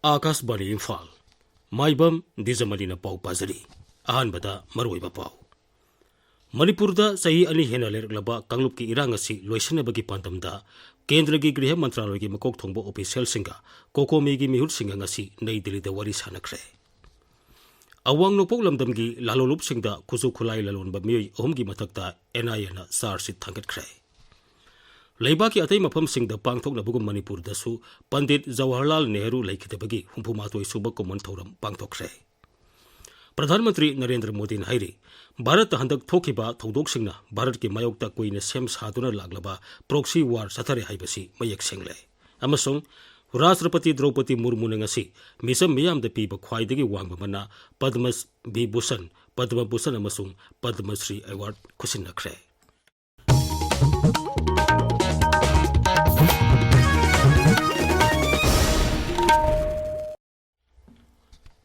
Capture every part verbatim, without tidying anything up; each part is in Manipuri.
ꯑꯥꯀꯥꯁꯕꯥꯅꯤ ꯏꯝꯐꯥꯜ꯫ ꯃꯥꯏꯕꯝ ꯗꯤꯖꯃꯅꯤꯅ ꯄꯥꯎ ꯄꯥꯖꯔꯤ꯫ ꯑꯍꯥꯟꯕꯗ ꯃꯔꯨꯑꯣꯏꯕ ꯄꯥꯎ꯫ ꯃꯅꯤꯄꯨꯔꯗ ꯆꯍꯤ ꯑꯅꯤ ꯍꯦꯟꯅ ꯂꯩꯔꯛꯂꯕ ꯀꯥꯡꯂꯨꯞꯀꯤ ꯏꯔꯥꯡ ꯑꯁꯤ ꯂꯣꯏꯁꯤꯟꯅꯕꯒꯤ ꯄꯥꯟꯗꯝꯗ ꯀꯦꯟꯗ꯭ꯔꯒꯤ ꯒ꯭ꯔꯤꯍ ꯃꯟꯇ꯭ꯔꯥꯂꯣꯏꯒꯤ ꯃꯀꯣꯛ ꯊꯣꯡꯕ ꯑꯣꯐꯤꯁꯤꯌꯦꯜꯁꯤꯡꯒ ꯀꯣꯀꯣꯃꯤꯒꯤ ꯃꯤꯍꯨꯠꯁꯤꯡꯒ ꯉꯁꯤ ꯅꯩ ꯗꯤꯜꯂꯤꯗ ꯋꯥꯔꯤ ꯁꯥꯟꯅꯈ꯭ꯔꯦ꯫ ꯑꯋꯥꯡ ꯅꯣꯡꯄꯣꯛ ꯂꯝꯗꯝꯒꯤ ꯂꯥꯂꯣꯟꯂꯨꯞꯁꯤꯡꯗ ꯈꯨꯠꯁꯨ ꯈꯨꯠꯂꯥꯏ ꯂꯂꯣꯟꯕ ꯃꯤꯑꯣꯏ ꯑꯍꯨꯝꯒꯤ ꯃꯊꯛꯇ ꯑꯦꯟ ꯑꯥꯏ ꯑꯦꯅ ꯆꯥꯔꯖ ꯁꯤꯠ ꯊꯥꯡꯒꯠꯈ꯭ꯔꯦ꯫ ꯂꯩꯕꯥꯛꯀꯤ ꯑꯇꯩ ꯃꯐꯝꯁꯤꯡꯗ ꯄꯥꯡꯊꯣꯛꯅꯕꯒꯨꯝ ꯃꯅꯤꯄꯨꯔꯗꯁꯨ ꯄꯟꯗꯤꯠ ꯖꯋꯥꯍꯔꯂꯥꯜ ꯅꯦꯍꯔꯨ ꯂꯩꯈꯤꯗꯕꯒꯤ ꯍꯨꯝꯐꯨ ꯃꯥꯊꯣꯏ ꯁꯨꯕ ꯀꯨꯝꯑꯣꯟ ꯊꯧꯔꯝ ꯄꯥꯡꯊꯣꯛꯈ꯭ꯔꯦ꯫ ꯄ꯭ꯔꯙꯥꯟ ꯃꯟꯇ꯭ꯔꯤ ꯅꯔꯦꯟꯗ꯭ꯔ ꯃꯣꯗꯤꯅ ꯍꯥꯏꯔꯤ, ꯚꯥꯔꯠꯇ ꯍꯟꯗꯛ ꯊꯣꯛꯈꯤꯕ ꯊꯧꯗꯣꯛꯁꯤꯡꯅ ꯚꯥꯔꯠꯀꯤ ꯃꯥꯌꯣꯛꯇ ꯀꯨꯏꯅ ꯁꯦꯝ ꯁꯥꯗꯨꯅ ꯂꯥꯛꯂꯕ ꯄ꯭ꯔꯣꯛꯁꯤ ꯋꯥꯔ ꯆꯠꯊꯔꯦ ꯍꯥꯏꯕꯁꯤ ꯃꯌꯦꯛ ꯁꯦꯡꯂꯦ꯫ ꯑꯃꯁꯨꯡ ꯔꯥꯁꯇ꯭ꯔꯄꯇꯤ ꯗ꯭ꯔꯧꯄꯗꯤ ꯃꯨꯔꯃꯨꯅ ꯉꯁꯤ ꯃꯤꯆꯝ ꯃꯤꯌꯥꯝꯗ ꯄꯤꯕ ꯈ꯭ꯋꯥꯏꯗꯒꯤ ꯋꯥꯡꯕ ꯃꯅꯥ ꯄꯗꯃ ꯚꯤꯚꯨꯁꯟ, ꯄꯗꯃ ꯚꯨꯁꯟ ꯑꯃꯁꯨꯡ ꯄꯗꯃ ꯁ꯭ꯔꯤ ꯑꯦꯋꯥꯔꯗ ꯈꯨꯠꯁꯤꯟꯅꯈ꯭ꯔꯦ꯫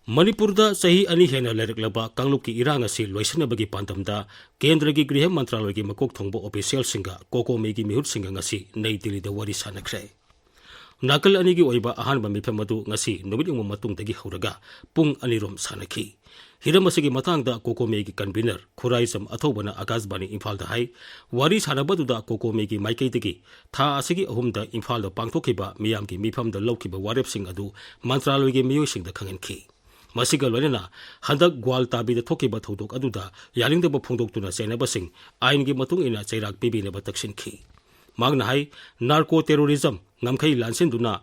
ꯃꯅꯤꯄꯨꯔꯗ ꯆꯍꯤ ꯑꯅꯤ ꯍꯦꯟꯅ ꯂꯩꯔꯛꯂꯕ ꯀꯥꯡꯂꯨꯞꯀꯤ ꯏꯔꯥꯡ ꯑꯁꯤ ꯂꯣꯏꯁꯤꯟꯅꯕꯒꯤ ꯄꯥꯟꯗꯝꯗ ꯀꯦꯟꯗ꯭ꯔꯒꯤ ꯒ꯭ꯔꯤꯍ ꯃꯟꯇ꯭ꯔꯥꯂꯣꯏꯒꯤ ꯃꯀꯣꯛ ꯊꯣꯡꯕ ꯑꯣꯐꯤꯁꯤꯌꯦꯜꯁꯤꯡꯒ ꯀꯣꯀꯣꯃꯤꯒꯤ ꯃꯤꯍꯨꯠꯁꯤꯡꯒ ꯉꯁꯤ ꯅꯩ ꯗꯤꯜꯂꯤꯗ ꯋꯥꯔꯤ ꯁꯥꯟꯅꯈ꯭ꯔꯦ꯫ ꯅꯥꯀꯜ ꯑꯅꯤꯒꯤ ꯑꯣꯏꯕ ꯑꯍꯥꯟꯕ ꯃꯤꯐꯝ ꯑꯗꯨ ꯉꯁꯤ ꯅꯨꯃꯤꯠ ꯌꯨꯡꯕ ꯃꯇꯨꯡꯗꯒꯤ ꯍꯧꯔꯒ ꯄꯨꯡ ꯑꯅꯤꯔꯣꯝ ꯁꯥꯟꯅꯈꯤ꯫ ꯍꯤꯔꯝ ꯑꯁꯤꯒꯤ ꯃꯇꯥꯡꯗ ꯀꯣꯀꯣꯃꯤꯒꯤ ꯀꯟꯚꯤꯅꯔ ꯈꯨꯔꯥꯏꯖꯝ ꯑꯊꯧꯕꯅ ꯑꯥꯀꯥꯁꯕꯥꯅꯤ ꯏꯝꯐꯥꯜꯗ ꯍꯥꯏ, ꯋꯥꯔꯤ ꯁꯥꯟꯅꯕꯗꯨꯗ ꯀꯣꯀꯣꯃꯤꯒꯤ ꯃꯥꯏꯀꯩꯗꯒꯤ ꯊꯥ ꯑꯁꯤꯒꯤ ꯑꯍꯨꯝꯗ ꯏꯝꯐꯥꯜꯗ ꯄꯥꯡꯊꯣꯛꯈꯤꯕ ꯃꯤꯌꯥꯝꯒꯤ ꯃꯤꯐꯝꯗ ꯂꯧꯈꯤꯕ ꯋꯥꯔꯦꯞꯁꯤꯡ ꯑꯗꯨ ꯃꯟꯇ꯭ꯔꯥꯂꯣꯏꯒꯤ ꯃꯤꯑꯣꯏꯁꯤꯡꯗ ꯈꯪꯍꯟꯈꯤ꯫ ꯃꯁꯤꯒ ꯂꯣꯏꯅꯅ ꯍꯟꯗꯛ ꯒ꯭ꯋꯥꯜꯇꯥꯕꯤꯗ ꯊꯣꯛꯈꯤꯕ ꯊꯧꯗꯣꯛ ꯑꯗꯨꯗ ꯌꯥꯅꯤꯡꯗꯕ ꯐꯣꯡꯗꯣꯛꯇꯨꯅ ꯆꯦꯟꯅꯕꯁꯤꯡ ꯑꯥꯏꯟꯒꯤ ꯃꯇꯨꯡ ꯏꯟꯅ ꯆꯩꯔꯥꯛ ꯄꯤꯕꯤꯅꯕ ꯇꯛꯁꯤꯟꯈꯤ꯫ ꯃꯍꯥꯛꯅ ꯍꯥꯏ, ꯅꯥꯔꯀꯣ ꯇꯦꯔꯣꯔꯤꯖꯝ ꯉꯝꯈꯩ ꯂꯥꯟꯁꯤꯟꯗꯨꯅ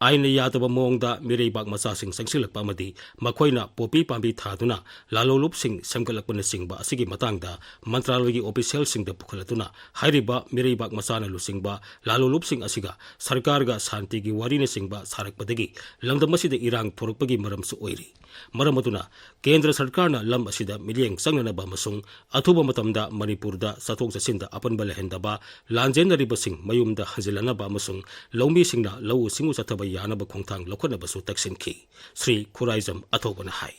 ꯑꯥꯏꯟꯅ ꯌꯥꯗꯕ ꯃꯑꯣꯡꯗ ꯃꯤꯔꯩꯕꯥꯛ ꯃꯆꯥꯁꯤꯡ ꯆꯪꯁꯤꯜꯂꯛꯄ ꯑꯃꯗꯤ ꯃꯈꯣꯏꯅ ꯄꯣꯄꯤ ꯄꯥꯝꯕꯤ ꯊꯥꯗꯨꯅ ꯂꯥꯂꯣꯟꯂꯨꯞꯁꯤꯡ ꯁꯦꯝꯒꯠꯂꯛꯄꯅꯆꯤꯡꯕ ꯑꯁꯤꯒꯤ ꯃꯇꯥꯡꯗ ꯃꯟꯇ꯭ꯔꯥꯂꯣꯏꯒꯤ ꯑꯣꯐꯤꯁꯤꯌꯦꯜꯁꯤꯡꯗ ꯄꯨꯈꯠꯂꯗꯨꯅ ꯍꯥꯏꯔꯤꯕ ꯃꯤꯔꯩꯕꯥꯛ ꯃꯆꯥꯅ ꯂꯨꯆꯤꯡꯕ ꯂꯥꯂꯣꯟꯂꯨꯞꯁꯤꯡ ꯑꯁꯤꯒ ꯁꯔꯀꯥꯔꯒ ꯁꯥꯟꯇꯤꯒꯤ ꯋꯥꯔꯤꯅꯆꯤꯡꯕ ꯁꯥꯔꯛꯄꯗꯒꯤ ꯂꯝꯗꯝ ꯑꯁꯤꯗ ꯏꯔꯥꯡ ꯊꯣꯔꯛꯄꯒꯤ ꯃꯔꯝꯁꯨ ꯑꯣꯏꯔꯤ꯫ ꯃꯔꯝ ꯑꯗꯨꯅ ꯀꯦꯟꯗ꯭ꯔ ꯁꯔꯀꯥꯔꯅ ꯂꯝ ꯑꯁꯤꯗ ꯃꯤꯠꯌꯦꯡ ꯆꯪꯅꯅꯕ ꯑꯃꯁꯨꯡ ꯑꯊꯨꯕ ꯃꯇꯝꯗ ꯃꯅꯤꯄꯨꯔꯗ ꯆꯠꯊꯣꯛ ꯆꯠꯁꯤꯟꯗ ꯑꯄꯟꯕ ꯂꯩꯍꯟꯗꯕ ꯂꯥꯟꯖꯦꯟꯅꯔꯤꯕꯁꯤꯡ ꯃꯌꯨꯝꯗ ꯍꯟꯖꯤꯜꯂꯅꯕ ꯑꯃꯁꯨꯡ ꯂꯧꯃꯤꯁꯤꯡꯅ ꯂꯧꯎ ꯁꯤꯡꯎ ꯆꯠꯊꯕ ꯌꯥꯅꯕ ꯈꯣꯡꯊꯥꯡ ꯂꯧꯈꯠꯅꯕꯁꯨ ꯇꯛꯁꯤꯟꯈꯤ꯫ ꯁ꯭ꯔꯤ ꯈꯨꯔꯥꯏꯖꯝ ꯑꯊꯧꯕꯅ ꯍꯥꯏ꯫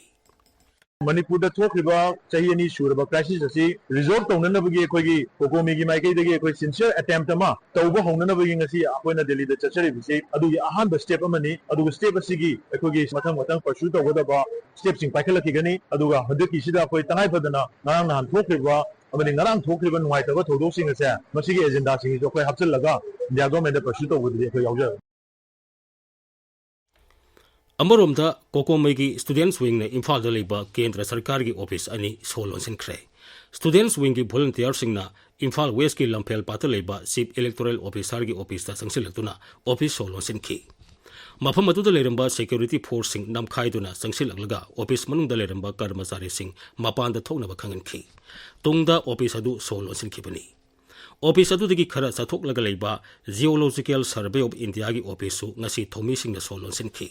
ꯃꯅꯤꯄꯨꯔꯗ ꯊꯣꯛꯈ꯭ꯔꯤꯕ ꯆꯍꯤ ꯑꯅꯤ ꯁꯨꯔꯕ crisis ꯑꯁꯤ resolve ꯇꯧꯅꯅꯕꯒꯤ ꯑꯩꯈꯣꯏꯒꯤ ꯀꯣꯀꯣꯃꯤꯒꯤ ꯃꯥꯏꯀꯩꯗꯒꯤ ꯑꯩꯈꯣꯏ sincere attempt ꯑꯃ ꯇꯧꯕ ꯍꯧꯅꯅꯕꯒꯤ ꯉꯁꯤ ꯑꯩꯈꯣꯏꯅ ꯗꯦꯜꯂꯤꯗ ꯆꯠꯆꯔꯤꯕꯁꯤ ꯑꯗꯨꯒꯤ ꯑꯍꯥꯟꯕ step ꯑꯃꯅꯤ꯫ ꯑꯗꯨꯒ step ꯑꯁꯤꯒꯤ ꯑꯩꯈꯣꯏꯒꯤ ꯃꯊꯪ ꯃꯊꯪ pursue ꯇꯧꯒꯗꯕ stepꯁꯤꯡ ꯄꯥꯏꯈꯠꯂꯛꯈꯤꯒꯅꯤ꯫ ꯑꯗꯨꯒ ꯍꯟꯗꯛꯀꯤꯁꯤꯗ ꯑꯩꯈꯣꯏ ꯇꯉꯥꯏ ꯐꯗꯅ ꯉꯔꯥꯡ ꯅꯍꯥꯟ ꯊꯣꯛꯈ꯭ꯔꯤꯕ ꯑꯃꯗꯤ ꯉꯔꯥꯡ ꯊꯣꯛꯈ꯭ꯔꯤꯕ ꯅꯨꯡꯉꯥꯏꯇꯕ ꯊꯧꯗꯣꯛꯁꯤꯡ ꯑꯁꯦ ꯃꯁꯤꯒꯤ agendaꯁꯤꯡꯁꯤꯁꯨ ꯑꯩꯈꯣꯏ ꯍꯥꯞꯆꯤꯜꯂꯒ India governmentꯗ pursue ꯇꯧꯕꯗꯨꯗꯤ ꯑꯩꯈꯣꯏ ꯌꯥꯎꯖꯔꯦ꯫ ꯑꯃꯔꯣꯝꯗ, ꯀꯣꯀꯣꯃꯩꯒꯤ Students Wingꯅ ꯏꯝꯐꯥꯜꯗ ꯂꯩꯕ ꯀꯦꯟꯗ꯭ꯔ ꯁꯔꯀꯥꯔꯒꯤ office ꯑꯅꯤ ꯁꯣ ꯂꯣꯟꯁꯤꯟꯈ꯭ꯔꯦ꯫ Students Wingꯒꯤ volunteerꯁꯤꯡꯅ ꯏꯝꯐꯥꯜ Westꯀꯤ ꯂꯝꯐꯦꯜ ꯄꯥꯠꯇ ꯂꯩꯕ Chief Electoral Officerꯒꯤ officeꯇ ꯆꯪꯁꯤꯜꯂꯛꯇꯨꯅ office ꯁꯣ ꯂꯣꯟꯁꯤꯟꯈꯤ꯫ ꯃꯐꯝ ꯑꯗꯨꯗ ꯂꯩꯔꯝꯕ security forceꯁꯤꯡ ꯅꯝꯈꯥꯏꯗꯨꯅ ꯆꯪꯁꯤꯜꯂꯛꯂꯒ office ꯃꯅꯨꯡꯗ ꯂꯩꯔꯝꯕ ꯀꯔꯃꯆꯥꯔꯤꯁꯤꯡ ꯃꯄꯥꯟꯗ ꯊꯣꯛꯅꯕ ꯈꯪꯍꯟꯈꯤ꯫ ꯇꯨꯡꯗ office ꯑꯗꯨ ꯁꯣ ꯂꯣꯟꯁꯤꯟꯈꯤꯕꯅꯤ꯫ Office ꯑꯗꯨꯗꯒꯤ ꯈꯔ ꯆꯠꯊꯣꯛꯂꯒ ꯂꯩꯕ Geological Survey of Indiaꯒꯤ officeꯁꯨ ꯉꯁꯤ ꯊꯧꯃꯤꯁꯤꯡꯅ ꯁꯣ ꯂꯣꯟꯁꯤꯟꯈꯤ꯫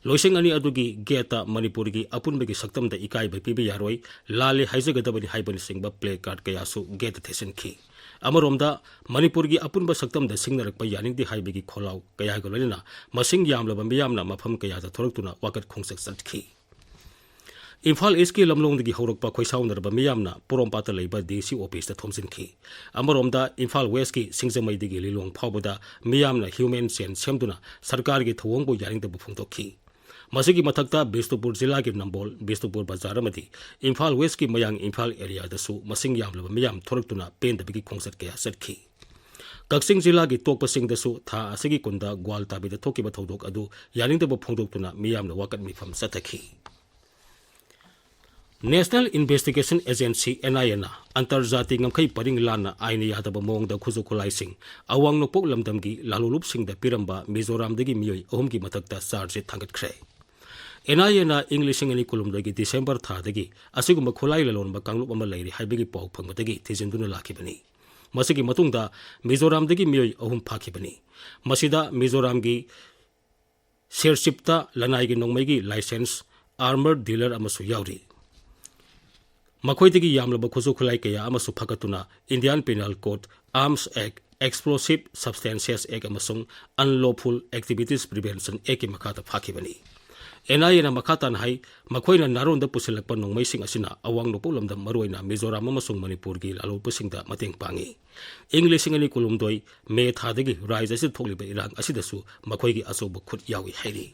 ꯂꯣꯏꯁꯪ ꯑꯅꯤ ꯑꯗꯨꯒꯤ gateꯇ ꯃꯅꯤꯄꯨꯔꯒꯤ ꯑꯄꯨꯟꯕꯒꯤ ꯁꯛꯇꯝꯗ ꯏꯀꯥꯏꯕ ꯄꯤꯕ ꯌꯥꯔꯣꯏ, ꯂꯥꯜꯂꯦ ꯍꯥꯏꯖꯒꯗꯕꯅꯤ ꯍꯥꯏꯕꯅꯆꯤꯡꯕ placard ꯀꯌꯥꯁꯨ gateꯇ ꯊꯦꯠꯆꯟꯈꯤ꯫ ꯑꯃꯔꯣꯝꯗ, ꯃꯅꯤꯄꯨꯔꯒꯤ ꯑꯄꯨꯟꯕ ꯁꯛꯇꯝꯗ ꯁꯤꯡꯅꯔꯛꯄ ꯌꯥꯅꯤꯡꯗꯦ ꯍꯥꯏꯕꯒꯤ ꯈꯣꯜꯂꯥꯎ ꯀꯌꯥꯒ ꯂꯣꯏꯅꯅ ꯃꯁꯤꯡ ꯌꯥꯝꯂꯕ ꯃꯤꯌꯥꯝꯅ ꯃꯐꯝ ꯀꯌꯥꯗ ꯊꯣꯔꯛꯇꯨꯅ ꯋꯥꯀꯠ ꯈꯣꯡꯆꯠ ꯆꯠꯈꯤ꯫ ꯏꯝꯐꯥꯜ Eastꯀꯤ ꯂꯝꯂꯣꯡꯗꯒꯤ ꯍꯧꯔꯛꯄ ꯈꯣꯏꯁꯥꯎꯅꯔꯕ ꯃꯤꯌꯥꯝꯅ ꯄꯣꯔꯣꯝꯄꯥꯠꯇ ꯂꯩꯕ DC officeꯇ ꯊꯣꯝꯖꯤꯟꯈꯤ꯫ ꯑꯃꯔꯣꯝꯗ, ꯏꯝꯐꯥꯜ Westꯀꯤ ꯁꯤꯡꯖꯃꯩꯗꯒꯤ ꯂꯤꯂꯣꯡ ꯐꯥꯎꯕꯗ ꯃꯤꯌꯥꯝꯅ human chain ꯁꯦꯝꯗꯨꯅ ꯁꯔꯀꯥꯔꯒꯤ ꯊꯧꯑꯣꯡꯕꯨ ꯌꯥꯅꯤꯡꯗꯕ ꯐꯣꯡꯗꯣꯛꯈꯤ꯫ ꯃꯁꯤꯒꯤ ꯃꯊꯛꯇ ꯕꯤꯁꯅꯨꯄꯨꯔ ꯖꯤꯂꯥꯒꯤ ꯅꯝꯕꯣꯜ, ꯕꯤꯁꯅꯨꯄꯨꯔ ꯕꯖꯥꯔ ꯑꯃꯗꯤ ꯏꯝꯐꯥꯜ Westꯀꯤ ꯃꯌꯥꯡ ꯏꯝꯐꯥꯜ areaꯗꯁꯨ ꯃꯁꯤꯡ ꯌꯥꯝꯂꯕ ꯃꯤꯌꯥꯝ ꯊꯣꯔꯛꯇꯨꯅ ꯄꯦꯟꯗꯕꯒꯤ ꯈꯣꯡꯆꯠ ꯀꯌꯥ ꯆꯠꯈꯤ꯫ ꯀꯛꯆꯤꯡ ꯖꯤꯂꯥꯒꯤ ꯇꯣꯛꯄꯁꯤꯡꯗꯁꯨ ꯊꯥ ꯑꯁꯤꯒꯤ ꯀꯨꯟꯗ ꯒ꯭ꯋꯥꯜꯇꯥꯕꯤꯗ ꯊꯣꯛꯈꯤꯕ ꯊꯧꯗꯣꯛ ꯑꯗꯨ ꯌꯥꯅꯤꯡꯗꯕ ꯐꯣꯡꯗꯣꯛꯇꯨꯅ ꯃꯤꯌꯥꯝꯅ ꯋꯥꯀꯠ ꯃꯤꯐꯝ ꯆꯠꯊꯈꯤ꯫ National Investigation Agency, NIAꯅ ꯑꯟꯇꯔꯖꯥꯇꯤ ꯉꯝꯈꯩ ꯄꯔꯤꯡ ꯂꯥꯟꯅ ꯑꯥꯏꯟ ꯌꯥꯗꯕ ꯃꯑꯣꯡꯗ ꯈꯨꯠꯁꯨ ꯈꯨꯠꯂꯥꯏꯁꯤꯡ ꯑꯋꯥꯡ ꯅꯣꯡꯄꯣꯛ ꯂꯝꯗꯝꯒꯤ ꯂꯥꯂꯣꯂꯨꯞꯁꯤꯡꯗ ꯄꯤꯔꯝꯕ ꯃꯤꯖꯣꯔꯥꯝꯗꯒꯤ ꯃꯤꯑꯣꯏ ꯑꯍꯨꯝꯒꯤ ꯃꯊꯛꯇ charge sheet ꯊꯥꯡꯒꯠꯈ꯭ꯔꯦ꯫ NIAꯅ ꯏꯪ ꯂꯤꯁꯤꯡ ꯑꯅꯤ ꯀꯨꯟꯍꯨꯝꯗꯣꯏꯒꯤ December ꯊꯥꯗꯒꯤ ꯑꯁꯤꯒꯨꯝꯕ ꯈꯨꯠꯂꯥꯏ ꯂꯂꯣꯟꯕ ꯀꯥꯡꯂꯨꯞ ꯑꯃ ꯂꯩꯔꯤ ꯍꯥꯏꯕꯒꯤ ꯄꯥꯎ ꯐꯪꯕꯗꯒꯤ ꯊꯤꯖꯤꯟꯗꯨꯅ ꯂꯥꯛꯈꯤꯕꯅꯤ꯫ ꯃꯁꯤꯒꯤ ꯃꯇꯨꯡꯗ ꯃꯤꯖꯣꯔꯥꯝꯗꯒꯤ ꯃꯤꯑꯣꯏ ꯑꯍꯨꯝ ꯐꯥꯈꯤꯕꯅꯤ꯫ ꯃꯁꯤꯗ ꯃꯤꯖꯣꯔꯥꯝꯒꯤ ꯁꯦꯔꯁꯤꯞꯇ ꯂꯅꯥꯏꯒꯤ ꯅꯣꯡꯃꯩꯒꯤ license, armor dealer ꯑꯃꯁꯨ ꯌꯥꯎꯔꯤ꯫ ꯃꯈꯣꯏꯗꯒꯤ ꯌꯥꯝꯂꯕ ꯈꯨꯠꯁꯨ ꯈꯨꯠꯂꯥꯏ ꯀꯌꯥ ꯑꯃꯁꯨ ꯐꯒꯠꯇꯨꯅ Indian Penal Code, Arms Act, Explosive Substances Act ꯑꯃꯁꯨꯡ Unlawful Activities Prevention Actꯀꯤ ꯃꯈꯥꯗ ꯐꯥꯈꯤꯕꯅꯤ꯫ ꯑꯦꯟ ꯑꯥꯏ ꯑꯦꯅ ꯃꯈꯥ ꯇꯥꯅ ꯍꯥꯏ, ꯃꯈꯣꯏꯅ ꯅꯥꯔꯣꯟꯗ ꯄꯨꯁꯤꯜꯂꯛꯄ ꯅꯣꯡꯃꯩꯁꯤꯡ ꯑꯁꯤꯅ ꯑꯋꯥꯡ ꯅꯣꯡꯄꯣꯛ ꯂꯝꯗꯝ, ꯃꯔꯨꯑꯣꯏꯅ ꯃꯤꯖꯣꯔꯥꯝ ꯑꯃꯁꯨꯡ ꯃꯅꯤꯄꯨꯔꯒꯤ ꯂꯥꯜꯍꯧꯕꯁꯤꯡꯗ ꯃꯇꯦꯡ ꯄꯥꯡꯏ꯫ ꯏꯪ ꯂꯤꯁꯤꯡ ꯑꯅꯤ ꯀꯨꯟꯍꯨꯝꯗꯣꯏ ꯃꯦ ꯊꯥꯗꯒꯤ ꯔꯥꯏꯖ ꯑꯁꯤꯗ ꯊꯣꯛꯂꯤꯕ ꯏꯔꯥꯡ ꯑꯁꯤꯗꯁꯨ ꯃꯈꯣꯏꯒꯤ ꯑꯆꯧꯕ ꯈꯨꯠ ꯌꯥꯎꯏ ꯍꯥꯏꯔꯤ꯫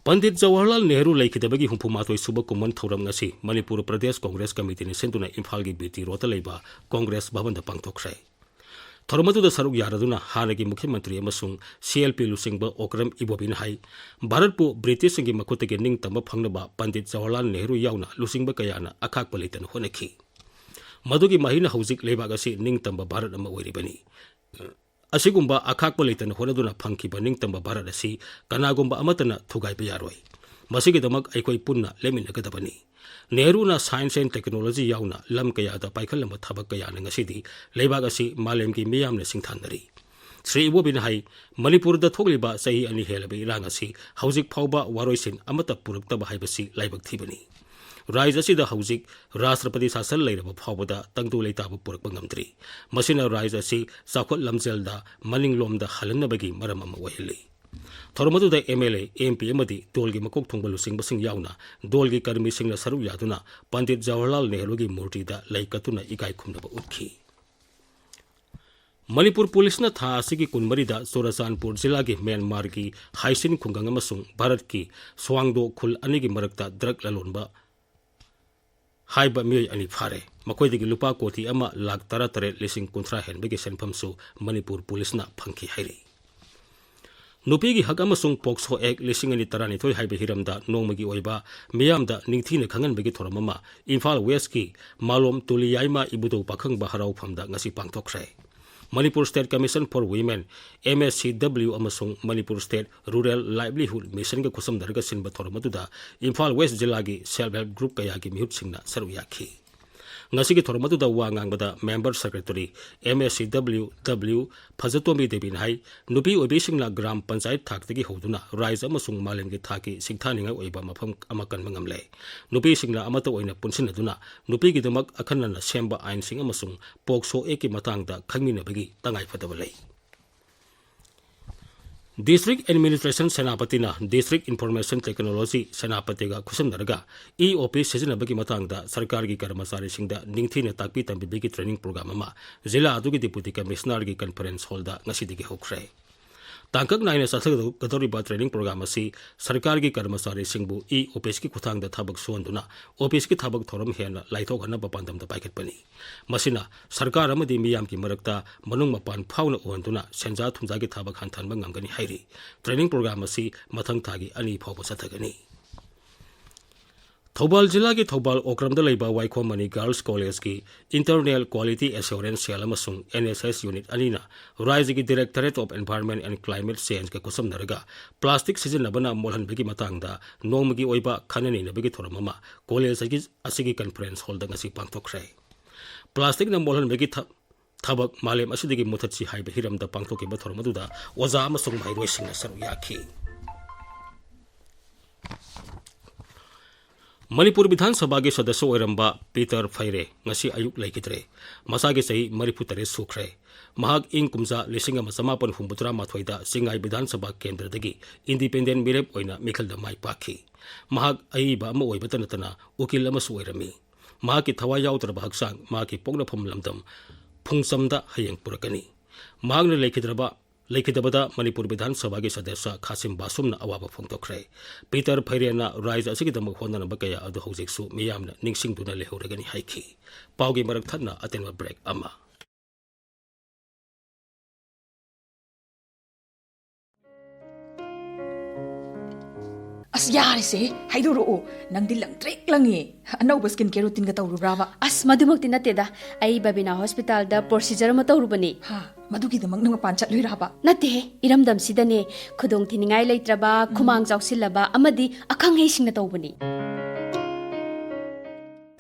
ꯄꯟꯗꯤꯠ ꯖꯋꯥꯍꯔꯂꯥꯜ ꯅꯦꯍꯔꯨ ꯂꯩꯈꯤꯗꯕꯒꯤ ꯍꯨꯝꯐꯨ ꯃꯥꯊꯣꯏ ꯁꯨꯕ ꯀꯨꯝꯑꯣꯟ ꯊꯧꯔꯝ ꯉꯁꯤ ꯃꯅꯤꯄꯨꯔ ꯄ꯭ꯔꯗꯦꯁ ꯀꯣꯡꯒ꯭ꯔꯦꯁ ꯀꯃꯤꯇꯤꯅ ꯁꯤꯟꯗꯨꯅ ꯏꯝꯐꯥꯜꯒꯤ ꯕꯤ ꯇꯤ ꯔꯣꯗꯇ ꯂꯩꯕ ꯀꯣꯡꯒ꯭ꯔꯦꯁ ꯚꯕꯟꯗ ꯄꯥꯡꯊꯣꯛꯈ꯭ꯔꯦ꯫ ꯊꯧꯔꯝ ꯑꯗꯨꯗ ꯁꯔꯨꯛ ꯌꯥꯔꯗꯨꯅ ꯍꯥꯟꯅꯒꯤ ꯃꯨꯈ꯭ꯌ ꯃꯟꯇ꯭ꯔꯤ ꯑꯃꯁꯨꯡ ꯁꯤ ꯑꯦꯜ ꯄꯤ ꯂꯨꯆꯤꯡꯕ ꯑꯣꯀ꯭ꯔꯝ ꯏꯕꯣꯕꯤꯅ ꯍꯥꯏ, ꯚꯥꯔꯠꯄꯨ ꯕ꯭ꯔꯤꯇꯤꯁꯁꯤꯡꯒꯤ ꯃꯈꯨꯠꯇꯒꯤ ꯅꯤꯡꯇꯝꯕ ꯐꯪꯅꯕ ꯄꯟꯗꯤꯠ ꯖꯋꯥꯍꯔꯂꯥꯜ ꯅꯦꯍꯔꯨ ꯌꯥꯎꯅ ꯂꯨꯆꯤꯡꯕ ꯀꯌꯥꯅ ꯑꯈꯥꯛꯄ ꯂꯩꯇꯅ ꯍꯣꯠꯅꯈꯤ꯫ ꯃꯗꯨꯒꯤ ꯃꯍꯩꯅ ꯍꯧꯖꯤꯛ ꯂꯩꯕꯥꯛ ꯑꯁꯤ ꯅꯤꯡꯇꯝꯕ ꯚꯥꯔꯠ ꯑꯃ ꯑꯣꯏꯔꯤꯕꯅꯤ꯫ ꯑꯁꯤꯒꯨꯝꯕ ꯑꯈꯥꯛꯄ ꯂꯩꯇꯅ ꯍꯣꯠꯅꯗꯨꯅ ꯐꯪꯈꯤꯕ ꯅꯤꯡꯇꯝꯕ ꯚꯥꯔꯠ ꯑꯁꯤ ꯀꯅꯥꯒꯨꯝꯕ ꯑꯃꯠꯇꯅ ꯊꯨꯒꯥꯏꯕ ꯌꯥꯔꯣꯏ꯫ ꯃꯁꯤꯒꯤꯗꯃꯛ ꯑꯩꯈꯣꯏ ꯄꯨꯟꯅ ꯂꯦꯞꯃꯤꯟꯅꯒꯗꯕꯅꯤ꯫ ꯅꯦꯍꯔꯨꯅ science and technology ꯌꯥꯎꯅ ꯂꯝ ꯀꯌꯥꯗ ꯄꯥꯏꯈꯠꯂꯝꯕ ꯊꯕꯛ ꯀꯌꯥꯅ ꯉꯁꯤꯗꯤ ꯂꯩꯕꯥꯛ ꯑꯁꯤ ꯃꯥꯂꯦꯝꯒꯤ ꯃꯤꯌꯥꯝꯅ ꯁꯤꯡꯊꯥꯅꯔꯤ꯫ ꯁ꯭ꯔꯤ ꯏꯕꯣꯕꯤꯅ ꯍꯥꯏ, ꯃꯅꯤꯄꯨꯔꯗ ꯊꯣꯛꯂꯤꯕ ꯆꯍꯤ ꯑꯅꯤ ꯍꯦꯜꯂꯕ ꯏꯔꯥꯡ ꯑꯁꯤ ꯍꯧꯖꯤꯛ ꯐꯥꯎꯕ ꯋꯥꯔꯣꯏꯁꯤꯟ ꯑꯃꯠꯇ ꯄꯨꯔꯛꯇꯕ ꯍꯥꯏꯕꯁꯤ ꯂꯥꯏꯕꯛ ꯊꯤꯕꯅꯤ꯫ ꯔꯥꯖ꯭ꯌ ꯑꯁꯤꯗ ꯍꯧꯖꯤꯛ ꯔꯥꯁꯇ꯭ꯔꯄꯇꯤ ꯁꯥꯁꯟ ꯂꯩꯔꯕ ꯐꯥꯎꯕꯗ ꯇꯪꯗꯨ ꯂꯩꯇꯥꯕ ꯄꯨꯔꯛꯄ ꯉꯝꯗ꯭ꯔꯤ꯫ ꯃꯁꯤꯅ ꯔꯥꯖ꯭ꯌ ꯑꯁꯤ ꯆꯥꯎꯈꯠ ꯂꯝꯖꯦꯜꯗ ꯃꯅꯤꯡꯂꯣꯝꯗ ꯍꯜꯍꯟꯅꯕꯒꯤ ꯃꯔꯝ ꯑꯃ ꯑꯣꯏꯍꯜꯂꯤ꯫ ꯊꯧꯔꯝ ꯑꯗꯨꯗ M L A, M P ꯑꯃꯗꯤ ꯗꯣꯜꯒꯤ ꯃꯀꯣꯛ ꯊꯣꯡꯕ ꯂꯨꯆꯤꯡꯕꯁꯤꯡ ꯌꯥꯎꯅ ꯗꯣꯜꯒꯤ ꯀꯔꯃꯤꯁꯤꯡꯅ ꯁꯔꯨꯛ ꯌꯥꯗꯨꯅ ꯄꯟꯗꯤꯠ ꯖꯋꯥꯍꯔꯂꯥꯜ ꯅꯦꯍꯔꯨꯒꯤ ꯃꯨꯔꯇꯤꯗ ꯂꯩ ꯀꯠꯇꯨꯅ ꯏꯀꯥꯏ ꯈꯨꯝꯅꯕ ꯎꯠꯈꯤ꯫ ꯃꯅꯤꯄꯨꯔ ꯄꯨꯂꯤꯁꯅ ꯊꯥ ꯑꯁꯤꯒꯤ ꯀꯨꯟꯃꯔꯤꯗ ꯆꯨꯔꯆꯥꯟꯄꯨꯔ ꯖꯤꯂꯥꯒꯤ ꯃ꯭ꯌꯥꯟꯃꯥꯔꯒꯤ ꯍꯥꯏꯁꯤꯟ ꯈꯨꯡꯒꯪ ꯑꯃꯁꯨꯡ ꯚꯥꯔꯠꯀꯤ ꯁ꯭ꯋꯥꯡꯗꯣ ꯈꯨꯜ ꯑꯅꯤꯒꯤ ꯃꯔꯛꯇ ꯗ꯭ꯔꯒ ꯂꯂꯣꯟꯕ ꯍꯥꯏꯕ ꯃꯤꯑꯣꯏ ꯑꯅꯤ ꯐꯥꯔꯦ꯫ ꯃꯈꯣꯏꯗꯒꯤ ꯂꯨꯄꯥ ꯀꯣꯇꯤ ꯑꯃ ꯂꯥꯈ ꯇꯔꯥꯇꯔꯦꯠ ꯂꯤꯁꯤꯡ ꯀꯨꯟꯊ꯭ꯔꯥ ꯍꯦꯟꯕꯒꯤ ꯁꯦꯟꯐꯝꯁꯨ ꯃꯅꯤꯄꯨꯔ ꯄꯨꯂꯤꯁꯅ ꯐꯪꯈꯤ ꯍꯥꯏꯔꯤ꯫ ꯅꯨꯄꯤꯒꯤ ꯍꯛ ꯑꯃꯁꯨꯡ ꯄꯣꯛꯁꯣ ꯑꯦꯛ ꯂꯤꯁꯤꯡ ꯑꯅꯤ ꯇꯔꯥꯅꯤꯊꯣꯏ ꯍꯥꯏꯕ ꯍꯤꯔꯝꯗ ꯅꯣꯡꯃꯒꯤ ꯑꯣꯏꯕ ꯃꯤꯌꯥꯝꯗ ꯅꯤꯡꯊꯤꯅ ꯈꯪꯍꯟꯕꯒꯤ ꯊꯧꯔꯝ ꯑꯃ ꯏꯝꯐꯥꯜ ꯋꯦꯁꯀꯤ ꯃꯥꯂꯣꯝ ꯇꯨꯂꯤꯌꯥꯏꯃ ꯏꯕꯨꯙꯧ ꯄꯥꯈꯪꯕ ꯍꯔꯥꯎꯐꯝꯗ ꯉꯁꯤ ꯄꯥꯡꯊꯣꯛꯈ꯭ꯔꯦ꯫ Manipur State Commission for Women, M S C W, ꯑꯃꯁꯨꯡ ꯃꯅꯤꯄꯨꯔ State Rural Livelihood Missionꯒ ꯈꯨꯠꯁꯝꯅꯔꯒ ꯁꯤꯟꯕ ꯊꯧꯔꯝ ꯑꯗꯨꯗ ꯏꯝꯐꯥꯜ ꯋꯦꯁ ꯖꯤꯂꯥꯒꯤ self help group ꯀꯌꯥꯒꯤ ꯃꯤꯍꯨꯠꯁꯤꯡꯅ ꯁꯔꯨꯛ ꯌꯥꯈꯤ꯫ ꯉꯁꯤꯒꯤ ꯊꯧꯔꯝ ꯑꯗꯨꯗ ꯋꯥ ꯉꯥꯡꯕꯗ member secretary, M S C W W ꯐꯖꯇꯣꯝꯕꯤ ꯗꯦꯕꯤꯅ ꯍꯥꯏ, ꯅꯨꯄꯤ ꯑꯣꯏꯕꯤꯁꯤꯡꯅ ꯒ꯭ꯔꯥꯝ ꯄꯟꯆꯥꯌꯠ ꯊꯥꯛꯇꯒꯤ ꯍꯧꯗꯨꯅ ꯔꯥꯏꯖ ꯑꯃꯁꯨꯡ ꯃꯥꯂꯦꯝꯒꯤ ꯊꯥꯛꯀꯤ ꯁꯤꯡꯊꯥꯅꯤꯡꯉꯥꯏ ꯑꯣꯏꯕ ꯃꯐꯝ ꯑꯃ ꯀꯟꯕ ꯉꯝꯂꯦ꯫ ꯅꯨꯄꯤꯁꯤꯡꯅ ꯑꯃꯠꯇ ꯑꯣꯏꯅ ꯄꯨꯟꯁꯤꯟꯅꯗꯨꯅ ꯅꯨꯄꯤꯒꯤꯗꯃꯛ ꯑꯈꯟꯅꯅ ꯁꯦꯝꯕ ꯑꯥꯏꯟꯁꯤꯡ ꯑꯃꯁꯨꯡ ꯄꯣꯛꯁꯣ ꯑꯦꯛꯀꯤ ꯃꯇꯥꯡꯗ ꯈꯪꯃꯤꯟꯅꯕꯒꯤ ꯇꯉꯥꯏꯐꯗꯕ ꯂꯩ꯫ District Administration ꯁꯦꯅꯥꯄꯇꯤꯅ District Information Technology ꯁꯦꯅꯥꯄꯇꯤꯒ ꯈꯨꯠꯁꯝꯅꯔꯒ E-Office ꯁꯤꯖꯤꯟꯅꯕꯒꯤ ꯃꯇꯥꯡꯗ ꯁꯔꯀꯥꯔꯒꯤ ꯀꯔꯃꯆꯥꯔꯤꯁꯤꯡꯗ ꯅꯤꯡꯊꯤꯅ ꯇꯥꯛꯄꯤ ꯇꯝꯕꯤꯕꯒꯤ training program ꯑꯃ ꯖꯤꯂꯥ ꯑꯗꯨꯒꯤ Deputy Commissionerꯒꯤ conference hallꯗ ꯉꯁꯤꯗꯒꯤ ꯍꯧꯈ꯭ꯔꯦ꯫ ꯇꯥꯡꯀꯛ ꯅꯥꯏꯅ ꯆꯠꯊꯒꯗꯧꯔꯤꯕ training program ꯑꯁꯤ ꯁꯔꯀꯥꯔꯒꯤ ꯀꯔꯃꯆꯥꯔꯤꯁꯤꯡꯕꯨ E-Officeꯀꯤ ꯈꯨꯠꯊꯥꯡꯗ ꯊꯕꯛ ꯁꯨꯍꯟꯗꯨꯅ officeꯀꯤ ꯊꯕꯛ ꯊꯧꯔꯝ ꯍꯦꯟꯅ ꯂꯥꯏꯊꯣꯛꯍꯟꯅꯕ ꯄꯥꯟꯗꯝꯗ ꯄꯥꯏꯈꯠꯄꯅꯤ꯫ ꯃꯁꯤꯅ ꯁꯔꯀꯥꯔ ꯑꯃꯗꯤ ꯃꯤꯌꯥꯝꯒꯤ ꯃꯔꯛꯇ ꯃꯅꯨꯡ ꯃꯄꯥꯟ ꯐꯥꯎꯅ ꯎꯍꯟꯗꯨꯅ ꯁꯦꯟꯖꯥ ꯊꯨꯝꯖꯥꯒꯤ ꯊꯕꯛ ꯍꯟꯊꯍꯟꯕ ꯉꯝꯒꯅꯤ ꯍꯥꯏꯔꯤ꯫ Training program ꯑꯁꯤ ꯃꯊꯪ ꯊꯥꯒꯤ ꯑꯅꯤ ꯐꯥꯎꯕ ꯆꯠꯊꯒꯅꯤ꯫ ꯊꯧꯕꯥꯜ ꯖꯤꯂꯥꯒꯤ ꯊꯧꯕꯥꯜ ꯑꯣꯀ꯭ꯔꯝꯗ ꯂꯩꯕ ꯋꯥꯏꯈꯣꯝ ꯃꯅꯤ Girls Collegeꯀꯤ Internal Quality Assurance Cell ꯑꯃꯁꯨꯡ N S S unit ꯑꯅꯤꯅ ꯔꯥꯖ꯭ꯌꯒꯤ Directorate of Environment and Climate Changeꯒ ꯈꯨꯠꯁꯝꯅꯔꯒ plastic ꯁꯤꯖꯤꯟꯅꯕꯅ ꯃꯣꯠꯍꯟꯕꯒꯤ ꯃꯇꯥꯡꯗ ꯅꯣꯡꯃꯒꯤ ꯑꯣꯏꯕ ꯈꯟꯅ ꯅꯩꯅꯕꯒꯤ ꯊꯧꯔꯝ ꯑꯃ college ꯑꯁꯤꯒꯤ conference hallꯗ ꯉꯁꯤ ꯄꯥꯡꯊꯣꯛꯈ꯭ꯔꯦ꯫ Plasticꯅ ꯃꯣꯠꯍꯟꯕꯒꯤ ꯊ-, ꯊꯕꯛ ꯃꯥꯂꯦꯝ ꯑꯁꯤꯗꯒꯤ ꯃꯨꯊꯠꯁꯤ ꯍꯥꯏꯕ ꯍꯤꯔꯝꯗ ꯄꯥꯡꯊꯣꯛꯈꯤꯕ ꯊꯧꯔꯝ ꯑꯗꯨꯗ ꯑꯣꯖꯥ ꯑꯃꯁꯨꯡ ꯃꯍꯩꯔꯣꯏꯁꯤꯡꯅ ꯁꯔꯨꯛ ꯌꯥꯈꯤ꯫ ꯃꯅꯤꯄꯨꯔ ꯕꯤꯙꯥꯟ ꯁꯚꯥꯒꯤ ꯁꯗꯁ꯭ꯌ ꯑꯣꯏꯔꯝꯕ ꯄꯤꯇꯔ ꯐꯩꯔꯦ ꯉꯁꯤ ꯑꯌꯨꯛ ꯂꯩꯈꯤꯗ꯭ꯔꯦ꯫ ꯃꯁꯥꯒꯤ ꯆꯍꯤ ꯃꯔꯤꯐꯨ ꯇꯔꯦꯠ ꯁꯨꯈ꯭ꯔꯦ꯫ ꯃꯍꯥꯛ ꯏꯪ ꯀꯨꯝꯖꯥ ꯂꯤꯁꯤꯡ ꯑꯃ ꯆꯃꯥꯄꯟ ꯍꯨꯝꯐꯨꯇꯔꯥ ꯃꯥꯊꯣꯏꯗ ꯆꯤꯡꯉꯥꯏ ꯕꯤꯙꯥꯟ ꯁꯚꯥ ꯀꯦꯟꯗ꯭ꯔꯗꯒꯤ independent ꯃꯤꯔꯦꯞ ꯑꯣꯏꯅ ꯃꯤꯈꯜꯗ ꯃꯥꯏ ꯄꯥꯛꯈꯤ꯫ ꯃꯍꯥꯛ ꯑꯏꯕ ꯑꯃ ꯑꯣꯏꯕꯇ ꯅꯠꯇꯅ ꯎꯀꯤꯜ ꯑꯃꯁꯨ ꯑꯣꯏꯔꯝꯃꯤ꯫ ꯃꯍꯥꯛꯀꯤ ꯊꯋꯥꯏ ꯌꯥꯎꯗ꯭ꯔꯕ ꯍꯛꯆꯥꯡ ꯃꯍꯥꯛꯀꯤ ꯄꯣꯛꯅꯐꯝ ꯂꯝꯗꯝ ꯐꯨꯡꯆꯝꯗ ꯍꯌꯦꯡ ꯄꯨꯔꯛꯀꯅꯤ꯫ ꯃꯍꯥꯛꯅ ꯂꯩꯈꯤꯗ꯭ꯔꯕ, ꯂꯩꯈꯤꯗꯕꯗ ꯃꯅꯤꯄꯨꯔ ꯕꯤꯙꯥꯟ ꯁꯚꯥꯒꯤ ꯁꯗꯁ꯭ꯌ ꯈꯥꯁꯤꯝ ꯕꯥꯁꯨꯝꯅ ꯑꯋꯥꯕ ꯐꯣꯡꯗꯣꯛꯈ꯭ꯔꯦ꯫ ꯄꯤꯇꯔ ꯐꯩꯔꯦꯟꯅ ꯔꯥꯏꯖ ꯑꯁꯤꯒꯤꯗꯃꯛ ꯍꯣꯠꯅꯔꯝꯕ ꯀꯌꯥ ꯑꯗꯨ ꯍꯧꯖꯤꯛꯁꯨ ꯃꯤꯌꯥꯝꯅ ꯅꯤꯡꯁꯤꯡꯗꯨꯅ ꯂꯩꯍꯧꯔꯒꯅꯤ ꯍꯥꯏꯈꯤ꯫ ꯄꯥꯎꯒꯤ ꯃꯔꯛ ꯊꯠꯅ ꯑꯇꯦꯟꯕ break ꯑꯃ꯫ ꯑꯁ, ꯌꯥꯔꯦꯁꯦ, ꯍꯥꯏꯗꯣꯔꯛꯑꯣ꯫ ꯅꯪꯗꯤ ꯂꯪꯇ꯭ꯔꯤꯛ ꯂꯪꯉꯦ꯫ ꯑꯅꯧꯕ skin care routineꯒ ꯇꯧꯔꯨꯕ꯭ꯔꯥꯕ? ꯑꯁ, ꯃꯗꯨꯃꯛꯇꯤ ꯅꯠꯇꯦꯗ꯫ ꯑꯩ ꯕꯕꯤꯅꯥ ꯍꯣꯁꯄꯤꯇꯥꯜꯗ procedure ꯑꯃ ꯇꯧꯔꯨꯕꯅꯤ꯫ ꯍꯥ, ꯃꯗꯨꯒꯤꯗꯃꯛ ꯅꯪ ꯃꯄꯥꯟ ꯆꯠꯂꯨꯏꯔꯥꯕ? ꯅꯠꯇꯦꯍꯦ, ꯏꯔꯝꯗꯝꯁꯤꯗꯅꯦ ꯈꯨꯗꯣꯡ ꯊꯤꯅꯤꯡꯉꯥꯏ ꯂꯩꯇ꯭ꯔꯕ, ꯎꯝ꯫ ꯈꯨꯃꯥꯡ ꯆꯥꯎꯁꯤꯜꯂꯕ ꯑꯃꯗꯤ ꯑꯈꯪ ꯑꯍꯩꯁꯤꯡꯅ ꯇꯧꯕꯅꯤ꯫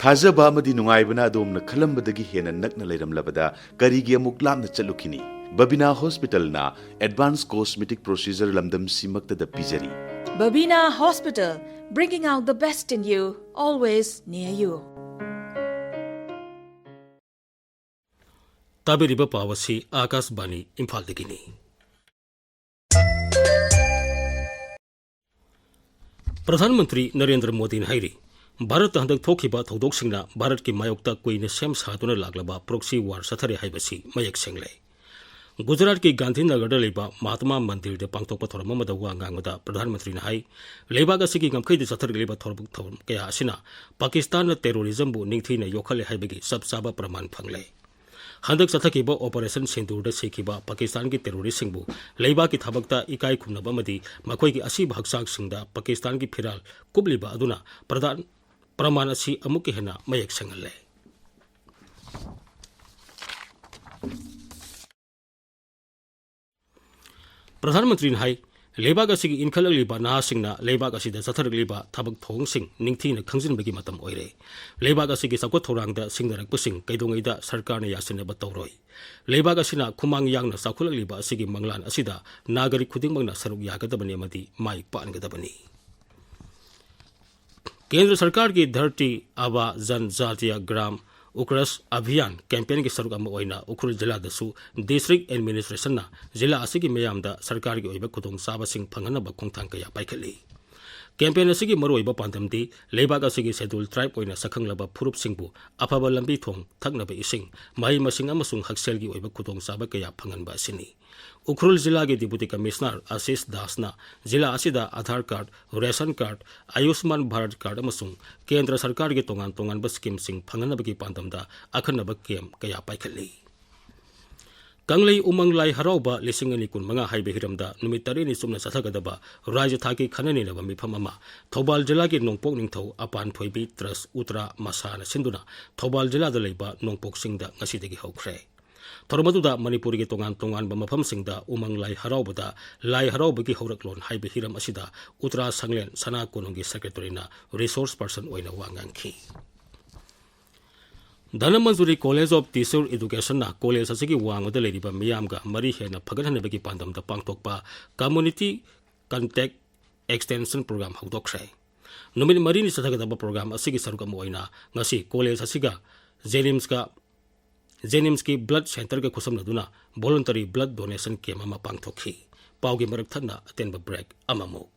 ꯊꯥꯖꯕ ꯑꯃꯗꯤ ꯅꯨꯡꯉꯥꯏꯕꯅ ꯑꯗꯣꯝꯅ ꯈꯜꯂꯝꯕꯗꯒꯤ ꯍꯦꯟꯅ ꯅꯛꯅ ꯂꯩꯔꯝꯂꯕꯗ ꯀꯔꯤꯒꯤ ꯑꯃꯨꯛ ꯂꯥꯞꯅ ꯆꯠꯂꯨꯈꯤꯅꯤ? ꯕꯕꯤꯅꯥ ꯍꯣꯁꯄꯤꯇꯥꯜꯅ advance cosmetic procedure ꯂꯝꯗꯝꯁꯤꯃꯛꯇꯗ ꯄꯤꯖꯔꯤ꯫ Babina Hospital, bringing out the best in you, always near you. ꯇꯥꯕꯤꯔꯤꯕ ꯄꯥꯎ ꯑꯁꯤ ꯑꯥꯀꯥꯁꯕꯥꯅꯤ ꯏꯝꯐꯥꯜꯗꯒꯤꯅꯤ꯫ ꯄ꯭ꯔꯙꯥꯟ ꯃꯟꯇ꯭ꯔꯤ ꯅꯔꯦꯟꯗ꯭ꯔ ꯃꯣꯗꯤꯅ ꯍꯥꯏꯔꯤ, ꯚꯥꯔꯠꯇ ꯍꯟꯗꯛ ꯊꯣꯛꯈꯤꯕ ꯊꯧꯗꯣꯛꯁꯤꯡꯅ ꯚꯥꯔꯠꯀꯤ ꯃꯥꯌꯣꯛꯇ ꯀꯨꯏꯅ ꯁꯦꯝ ꯁꯥꯗꯨꯅ ꯂꯥꯛꯂꯕ proxy war ꯆꯠꯊꯔꯦ ꯍꯥꯏꯕꯁꯤ ꯃꯌꯦꯛ ꯁꯦꯡꯂꯦ꯫ ꯒꯨꯖꯔꯥꯠꯀꯤ ꯒꯥꯟꯙꯤꯅꯒꯔꯗ ꯂꯩꯕ ꯃꯍꯥꯇꯃꯥ ꯃꯟꯗꯤꯔꯗ ꯄꯥꯡꯊꯣꯛꯄ ꯊꯧꯔꯝ ꯑꯃꯗ ꯋꯥ ꯉꯥꯡꯕꯗ ꯄ꯭ꯔꯙꯥꯟ ꯃꯟꯇ꯭ꯔꯤꯅ ꯍꯥꯏ, ꯂꯩꯕꯥꯛ ꯑꯁꯤꯒꯤ ꯉꯝꯈꯩꯗ ꯆꯠꯊꯔꯛꯂꯤꯕ ꯊꯧꯔꯝ ꯊꯧꯔꯝ ꯀꯌꯥ ꯑꯁꯤꯅ ꯄꯥꯀꯤꯁꯇꯥꯟꯅ terrorismꯕꯨ ꯅꯤꯡꯊꯤꯅ ꯌꯣꯛꯍꯜꯂꯦ ꯍꯥꯏꯕꯒꯤ ꯆꯞ ꯆꯥꯕ ꯄ꯭ꯔꯃꯥꯟ ꯐꯪꯂꯦ꯫ ꯍꯟꯗꯛ ꯆꯠꯊꯈꯤꯕ Operation Sindoorꯗ ꯁꯤꯈꯤꯕ ꯄꯥꯀꯤꯁꯇꯥꯟꯒꯤ terroristꯁꯤꯡꯕꯨ ꯂꯩꯕꯥꯛꯀꯤ ꯊꯕꯛꯇ ꯏꯀꯥꯏ ꯈꯨꯝꯅꯕ ꯑꯃꯗꯤ ꯃꯈꯣꯏꯒꯤ ꯑꯁꯤꯕ ꯍꯛꯆꯥꯡꯁꯤꯡꯗ ꯄꯥꯀꯤꯁꯇꯥꯟꯒꯤ ꯐꯤꯔꯥꯜ ꯀꯨꯞꯂꯤꯕ ꯑꯗꯨꯅ ꯄ꯭ꯔꯙꯥꯟ, ꯄ꯭ꯔꯃꯥꯟ ꯑꯁꯤ ꯑꯃꯨꯛꯀ ꯍꯦꯟꯅ ꯃꯌꯦꯛ ꯁꯦꯡꯍꯜꯂꯦ꯫ ꯄ꯭ꯔꯙꯥꯟ ꯃꯟꯇ꯭ꯔꯤꯅ ꯍꯥꯏ, ꯂꯩꯕꯥꯛ ꯑꯁꯤꯒꯤ ꯏꯟꯈꯠꯂꯛꯂꯤꯕ ꯅꯍꯥꯁꯤꯡꯅ ꯂꯩꯕꯥꯛ ꯑꯁꯤꯗ ꯆꯠꯊꯔꯛꯂꯤꯕ ꯊꯕꯛ ꯊꯧꯑꯣꯡꯁꯤꯡ ꯅꯤꯡꯊꯤꯅ ꯈꯪꯖꯤꯟꯕꯒꯤ ꯃꯇꯝ ꯑꯣꯏꯔꯦ꯫ ꯂꯩꯕꯥꯛ ꯑꯁꯤꯒꯤ ꯆꯥꯎꯈꯠ ꯊꯧꯔꯥꯡꯗ ꯁꯤꯡꯅꯔꯛꯄꯁꯤꯡ ꯀꯩꯗꯧꯉꯩꯗ ꯁꯔꯀꯥꯔꯅ ꯌꯥꯁꯤꯟꯅꯕ ꯇꯧꯔꯣꯏ꯫ ꯂꯩꯕꯥꯛ ꯑꯁꯤꯅ ꯈꯨꯃꯥꯡ ꯌꯥꯡꯅ ꯆꯥꯎꯈꯠꯂꯛꯂꯤꯕ ꯑꯁꯤꯒꯤ ꯃꯪꯂꯥꯟ ꯑꯁꯤꯗ ꯅꯥꯒꯔꯤꯛ ꯈꯨꯗꯤꯡꯃꯛꯅ ꯁꯔꯨꯛ ꯌꯥꯒꯗꯕꯅꯤ ꯑꯃꯗꯤ ꯃꯥꯏ ꯄꯥꯛꯍꯟꯒꯗꯕꯅꯤ꯫ ꯀꯦꯟꯗ꯭ꯔ ꯁꯔꯀꯥꯔꯒꯤ ꯙꯔꯇꯤ ꯑꯥꯕꯥ ꯖꯟ ꯖꯥꯇꯤꯌꯥ ꯒ꯭ꯔꯥꯝ ꯎꯀ꯭ꯔꯁ ꯑꯚꯤꯌꯥꯟ campaignꯒꯤ ꯁꯔꯨꯛ ꯑꯃ ꯑꯣꯏꯅ ꯎꯈ꯭ꯔꯨꯜ ꯖꯤꯂꯥꯗꯁꯨ district administrationꯅ ꯖꯤꯂꯥ ꯑꯁꯤꯒꯤ ꯃꯤꯌꯥꯝꯗ ꯁꯔꯀꯥꯔꯒꯤ ꯑꯣꯏꯕ ꯈꯨꯗꯣꯡꯆꯥꯕꯁꯤꯡ ꯐꯪꯍꯟꯅꯕ ꯈꯣꯡꯊꯥꯡ ꯀꯌꯥ ꯄꯥꯏꯈꯠꯂꯤ꯫ Campaign ꯑꯁꯤꯒꯤ ꯃꯔꯨꯑꯣꯏꯕ ꯄꯥꯟꯗꯝꯗꯤ ꯂꯩꯕꯥꯛ ꯑꯁꯤꯒꯤ Scheduled Tribe ꯑꯣꯏꯅ ꯁꯛꯈꯪꯂꯕ ꯐꯨꯔꯨꯞꯁꯤꯡꯕꯨ ꯑꯐꯕ ꯂꯝꯕꯤ ꯊꯣꯡ, ꯊꯛꯅꯕ ꯏꯁꯤꯡ, ꯃꯍꯩ ꯃꯁꯤꯡ ꯑꯃꯁꯨꯡ ꯍꯛꯁꯦꯜꯒꯤ ꯑꯣꯏꯕ ꯈꯨꯗꯣꯡꯆꯥꯕ ꯀꯌꯥ ꯐꯪꯍꯟꯕ ꯑꯁꯤꯅꯤ꯫ ꯎꯈ꯭ꯔꯨꯜ ꯖꯤꯂꯥꯒꯤ Deputy Commissioner ꯑꯥꯁꯤꯁ ꯗꯥꯁꯅ ꯖꯤꯂꯥ ꯑꯁꯤꯗ ꯑꯥꯙꯥꯔ ꯀꯥꯔꯗ, ꯔꯦꯁꯟ ꯀꯥꯔꯗ, ꯑꯌꯨꯁꯃꯥꯟ ꯚꯥꯔꯠ ꯀꯥꯔꯗ ꯑꯃꯁꯨꯡ ꯀꯦꯟꯗ꯭ꯔ ꯁꯔꯀꯥꯔꯒꯤ ꯇꯣꯉꯥꯟ ꯇꯣꯉꯥꯟꯕ scheme ꯁꯤꯡ ꯐꯪꯍꯟꯅꯕꯒꯤ ꯄꯥꯟꯗꯝꯗ ꯑꯈꯟꯅꯕ camp ꯀꯌꯥ ꯄꯥꯏꯈꯠꯂꯤ꯫ ꯀꯪꯂꯩ ꯎꯃꯪ ꯂꯥꯏ ꯍꯔꯥꯎꯕ ꯂꯤꯁꯤꯡ ꯑꯅꯤ ꯀꯨꯟꯃꯉꯥ ꯍꯥꯏꯕ ꯍꯤꯔꯝꯗ ꯅꯨꯃꯤꯠ ꯇꯔꯦꯠꯅꯤ ꯆꯨꯞꯅ ꯆꯠꯊꯒꯗꯕ ꯔꯥꯖ꯭ꯌ ꯊꯥꯛꯀꯤ ꯈꯟꯅ ꯅꯩꯅꯕ ꯃꯤꯐꯝ ꯑꯃ ꯊꯧꯕꯥꯜ ꯖꯤꯂꯥꯒꯤ ꯅꯣꯡꯄꯣꯛ ꯅꯤꯡꯊꯧ ꯑꯄꯥꯟ ꯊꯣꯏꯕꯤ ꯇ꯭ꯔꯁ ꯎꯇ꯭ꯔꯥ ꯃꯁꯥꯅ ꯁꯤꯟꯗꯨꯅ ꯊꯧꯕꯥꯜ ꯖꯤꯂꯥꯗ ꯂꯩꯕ ꯅꯣꯡꯄꯣꯛ ꯆꯤꯡꯗ ꯉꯁꯤꯗꯒꯤ ꯍꯧꯈ꯭ꯔꯦ꯫ ꯊꯧꯔꯝ ꯑꯗꯨꯗ ꯃꯅꯤꯄꯨꯔꯒꯤ ꯇꯣꯉꯥꯟ ꯇꯣꯉꯥꯟꯕ ꯃꯐꯝꯁꯤꯡꯗ ꯎꯃꯪ ꯂꯥꯏ ꯍꯔꯥꯎꯕꯗ ꯂꯥꯏ ꯍꯔꯥꯎꯕꯒꯤ ꯍꯧꯔꯛꯂꯣꯟ ꯍꯥꯏꯕ ꯍꯤꯔꯝ ꯑꯁꯤꯗ ꯎꯇ꯭ꯔꯥ ꯁꯪꯂꯦꯟ ꯁꯅꯥ ꯀꯣꯅꯨꯡꯒꯤ secretaryꯅ resource person ꯑꯣꯏꯅ ꯋꯥ ꯉꯥꯡꯈꯤ꯫ Dhanamanjuri College of Teacher Educationꯅ college ꯑꯁꯤꯒꯤ ꯋꯥꯡꯃꯗ ꯂꯩꯔꯤꯕ ꯃꯤꯌꯥꯝꯒ ꯃꯔꯤ ꯍꯦꯟꯅ ꯐꯒꯠꯍꯟꯅꯕꯒꯤ ꯄꯥꯟꯗꯝꯗ ꯄꯥꯡꯊꯣꯛꯄ Community Contact Extension Program ꯍꯧꯗꯣꯛꯈ꯭ꯔꯦ꯫ ꯅꯨꯃꯤꯠ ꯃꯔꯤꯅꯤ ꯆꯠꯊꯒꯗꯕ program ꯑꯁꯤꯒꯤ ꯁꯔꯨꯛ ꯑꯃ ꯑꯣꯏꯅ ꯉꯁꯤ college ꯑꯁꯤꯒ JNIMSꯀ, JNIMSꯀꯤ blood centreꯒ ꯈꯨꯠꯁꯝꯅꯗꯨꯅ voluntary blood donation camp ꯑꯃ ꯄꯥꯡꯊꯣꯛꯈꯤ꯫ ꯄꯥꯎꯒꯤ ꯃꯔꯛ ꯊꯠꯅ ꯑꯇꯦꯟꯕ break ꯑꯃꯃꯨꯛ꯫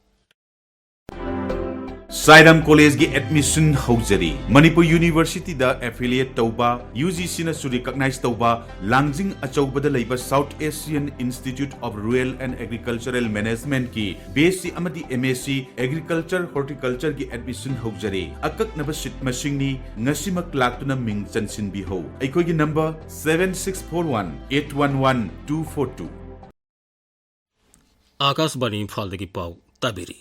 ꯁꯥꯏꯔꯥꯝ ꯀꯣꯂꯦꯖꯒꯤ ꯑꯦꯗꯃꯤꯁꯟ ꯍꯧꯖꯔꯤ꯫ ꯃꯅꯤꯄꯨꯔ ꯌꯨꯅꯤꯚꯔꯁꯤꯇꯤꯗ ꯑꯦꯐꯤꯂꯤꯌꯦꯠ ꯇꯧꯕ, ꯌꯨ ꯖꯤ ꯁꯤꯅꯁꯨ ꯔꯤꯀꯛꯅꯥꯏꯖ ꯇꯧꯕ, ꯂꯥꯡꯖꯤꯡ ꯑꯆꯧꯕꯗ ꯂꯩꯕ South Asian Institute of Rural and Agricultural Managementꯀꯤ ꯕꯤ ꯑꯦꯁ ꯁꯤ ꯑꯃꯗꯤ ꯑꯦꯝ ꯑꯦꯁ ꯁꯤ ꯑꯦꯒ꯭ꯔꯤꯀꯜꯆꯔ ꯍꯣꯔꯇꯤꯀꯜꯆꯔꯒꯤ ꯑꯦꯗꯃꯤꯁꯟ ꯍꯧꯖꯔꯤ꯫ ꯑꯀꯛꯅꯕ ꯁꯤꯠ ꯃꯁꯤꯡꯅꯤ꯫ ꯉꯁꯤꯃꯛ ꯂꯥꯛꯇꯨꯅ ꯃꯤꯡ ꯆꯟꯁꯤꯟꯕꯤꯍꯧ꯫ ꯑꯩꯈꯣꯏꯒꯤ number seven six four one eight one one two four two꯫ ꯑꯥꯀꯥꯁꯕꯥꯅꯤ ꯏꯝꯐꯥꯜꯗꯒꯤ ꯄꯥꯎ ꯇꯥꯕꯤꯔꯤ꯫